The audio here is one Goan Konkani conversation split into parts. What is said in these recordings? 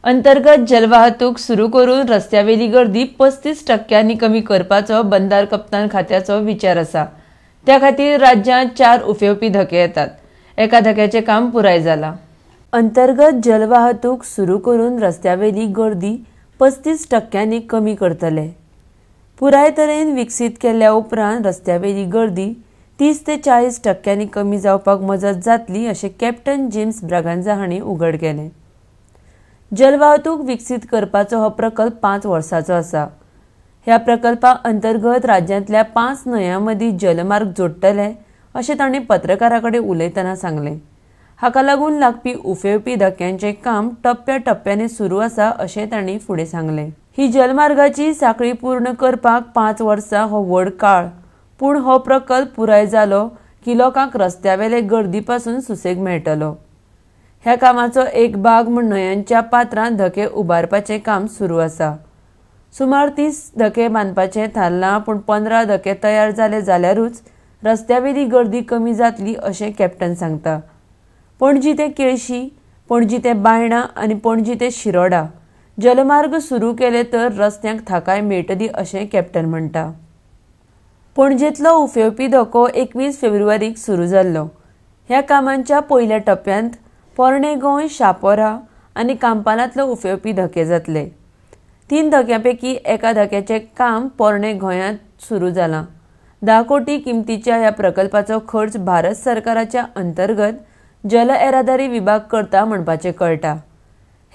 अंतर्गत जलवाहतूक सुरू करून रस्त्यावेली गर्दी 35% कमी करपाचो बंदार कप्तान खात्याचो विचार आसा. त्या खातीर राज्यांत 4 उफेवपी धके येतात. एका धक्याचें काम पुराय जालां. अंतर्गत जलवाहतूक सुरू करून रस्त्यावेली गर्दी 35% कमी करतले. पुराय तरेन विकसीत केल्या उपरांत रस्त्यावेली गर्दी 30 ते 40% कमी जावपाक मजत जातली अशें कॅप्टन जेम्स ब्रागांझा हांणी उघड केलें. जलवाहतूक विकसीत करपाचो हो प्रकल्प 5 वर्सांचो आसा. ह्या प्रकल्पा अंतर्गत राज्यांतल्या 5 न्हंयां मदीं जलमार्ग जोडटले अशें तांणी पत्रकारां कडेन उलयतना सांगलें. हाका लागून लागपी उफेवपी धक्यांचें काम टप्प्या टप्प्यांनी सुरू आसा अशें तांणी फुडें सांगलें. ही जलमार्गाची साखळी पूर्ण करपाक 5 वर्सां हो व्हड काळ, पूण हो प्रकल्प पुराय जालो की लोकांक रस्त्यावेले गर्दी पासून सुसेग मेळटलो. ह्या कामाचो एक भाग म्हूण न्हंयांच्या पात्रांत धके उबारपाचें काम सुरू आसा. सुमार 30 धके बांदपाचें थारलां, पूण 15 धके तयार जाले जाल्यारूच रस्त्यावेली गर्दी कमी जातली अशें कॅप्टन सांगता. पणजी ते केळशी, पणजी ते बायणा आनी पणजी ते शिरोडा जलमार्ग सुरू केले तर रस्त्यांक थाकाय मेळटली अशें कॅप्टन म्हणटा. पणजेंतलो उफेवपी धको 21 फेब्रुवारीक सुरू जाल्लो. ह्या कामांच्या पयल्या टप्प्यांत पोरणे गोंय, शापोरा आनी कांपालांतलो उफेवपी धके जातले. 3 धक्यांपैकी एका धक्याचें काम पोरणे गोंयांत सुरू जालां. 10 कोटी किमतीच्या ह्या प्रकल्पाचो खर्च भारत सरकाराच्या अंतर्गत जल येरादारी विभाग करता म्हणपाचें कळटा.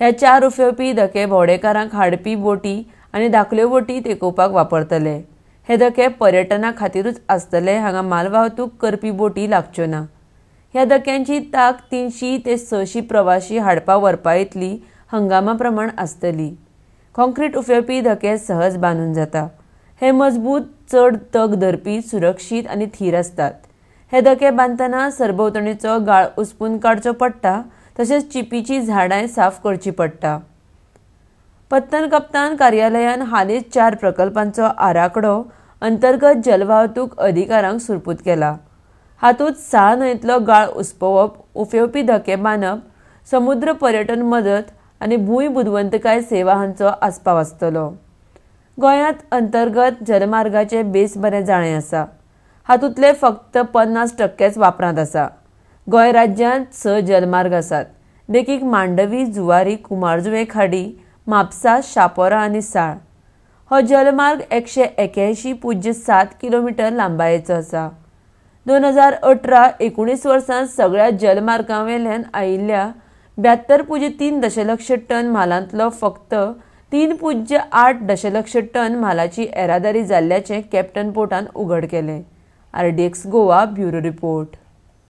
ह्या 4 उफेवपी धके भोंवडेकारांक हाडपी बोटी आनी धाकल्यो बोटी तेकोवपाक वापरतले. हे धके पर्यटना खातीरूच आसतले. हांगा मालवाहतूक करपी बोटी लागच्यो ना. ह्या धक्यांची तांक 300 ते 600 प्रवाशी हाडपा व्हरपा इतली हंगामा प्रमाण आसतली. कॉन्क्रीट उफेवपी धके सहज बांदून जाता. हे मजबूत, चड तग धरपी, सुरक्षीत आनी थीर आसतात. हे धके बांदतना सरभोंवतणीचो गाळ उसपून काडचो पडटा, तशेंच चिपीची झाडांय साफ करची पडटा. पत्तन कप्तान कार्यालयान हालींच 4 प्रकल्पांचो आराखडो अंतर्गत जलवाहतूक अधिकाऱ्यांक सुरपूत केला. हातूंत 6 न्हंयतलो गाळ उसपोवप, उफेवपी धके बांदप, समुद्र पर्यटन मदत आनी भूंय बुदवंतकाय सेवा हांचो आस्पाव आसतलो. गोंयांत अंतर्गत जलमार्गाचें बेस बरें जाळें आसा. हातूंतले फक्त 50% वापरांत आसा. गोंय राज्यांत 6 जलमार्ग आसात, देखीक मांडवी, जुवारी, कुमारजुवें खाडी, म्हापसा, शापोरा आनी साळ. हो जलमार्ग 181.7 किलोमिटर लांबायेचो आसा. 2018-19 वर्सां सगळ्या जलमार्गांवेल्यान आयिल्ल्या 72.3 दशलक्ष टन म्हालांतलो फक्त 3.8 दशलक्ष टन म्हालाची येरादारी जाल्ल्याचें कॅप्टन पोर्टान उघड केलें. RDX Goa bureau report.